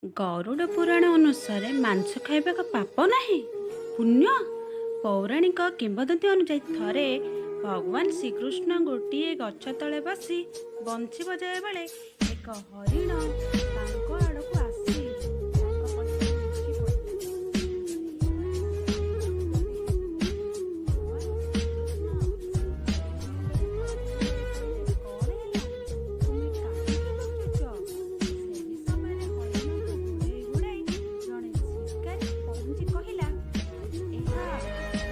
ଗରୁଡ଼ ପୁରାଣ ଅନୁସାରେ ମାଂସ ଖାଇବା ଏକ ପାପ ନାହିଁ, ପୁଣ୍ୟ। ପୌରାଣିକ କିମ୍ବଦନ୍ତୀ ଅନୁଯାୟୀ, ଥରେ ଭଗବାନ ଶ୍ରୀକୃଷ୍ଣ ଗୋଟିଏ ଗଛ ତଳେ ବସି ବଂଶୀ ବଜାଇବା ବେଳେ ଏକ ହରିଣ ତାଙ୍କ ଆଡ଼କୁ ଆସି ତାଙ୍କ ପଛରେ ଲୁଚି ପଡ଼ିଲା। ଭଗବାନ ଶ୍ରୀକୃଷ୍ଣ କଣ ହେଲା, ତୁମେ କାହିଁକି ଲୁଚୁଛ? ସେହି ସମୟରେ ହରିଣକୁ ଗୋଡ଼ାଇ ଗୋଡ଼ାଇ ଜଣେ ଶିକାରୀ ପହଞ୍ଚି କହିଲା, ଏହା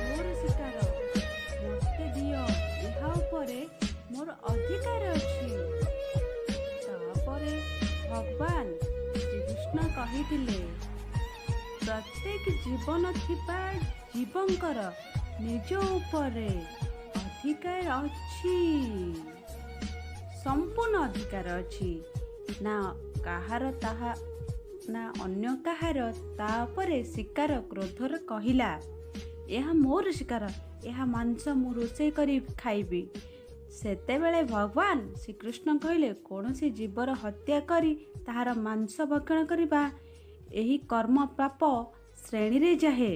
ମୋର ଶିକାର, ମୋତେ ଦିଅ, ଏହା ଉପରେ ମୋର ଅଧିକାର ଅଛି। ତାପରେ ଭଗବାନ ଶ୍ରୀକୃଷ୍ଣ କହିଥିଲେ, ପ୍ରତ୍ୟେକ ଜୀବନ ଥିବା ଜୀବଙ୍କର ନିଜ ଉପରେ ଅଧିକାର ଅଛି, ସମ୍ପୂର୍ଣ୍ଣ ଅଧିକାର ଅଛି, ନା କାହାର ତାହା ନା ଅନ୍ୟ କାହାର। ତାପରେ ଶିକାରୀ କ୍ରୋଧରେ କହିଲା, ଏହା ମୋର ଶିକାର, ଏହା ମାଂସ ମୁଁ ରୋଷେଇ କରି ଖାଇବି। ସେତେବେଳେ ଭଗବାନ ଶ୍ରୀକୃଷ୍ଣ କହିଲେ, କୌଣସି ଜୀବର ହତ୍ୟା କରି ତାହାର ମାଂସ ଭକ୍ଷଣ କରିବା, ଏହି କର୍ମ ପାପ ଶ୍ରେଣୀରେ ଯାଏ।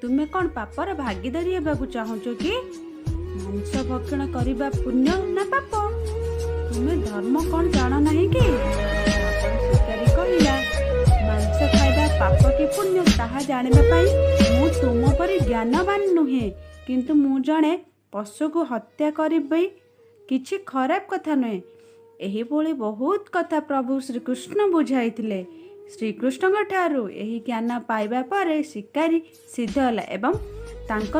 ତୁମେ କ'ଣ ପାପର ଭାଗୀଦାରୀ ହେବାକୁ ଚାହୁଁଛ କି? ମାଂସ ଭକ୍ଷଣ କରିବା ପୁଣ୍ୟ ନା ପାପ? ତୁମେ ଧର୍ମ କ'ଣ ଜାଣ ନାହିଁ କି? ତାପରେ ଶିକାରୀ କହିଲା, ମାଂସ ଖାଇବା ପାପ କି ପୁଣ୍ୟ ତାହା ଜାଣିବା ପାଇଁ ମୁଁ ତୁମ ପରି ଜ୍ଞାନବାନ ନୁହେଁ, କିନ୍ତୁ ମୁଁ ଜଣେ ପଶୁକୁ ହତ୍ୟା କରିବି କିଛି ଖରାପ କଥା ନୁହେଁ। ଏହିଭଳି ବହୁତ କଥା ପ୍ରଭୁ ଶ୍ରୀକୃଷ୍ଣ ବୁଝାଇଥିଲେ। ଶ୍ରୀକୃଷ୍ଣଙ୍କ ଠାରୁ ଏହି ଜ୍ଞାନ ପାଇବା ପରେ ଶିକାରୀ ସିଦ୍ଧ ହେଲା ଏବଂ ତାଙ୍କ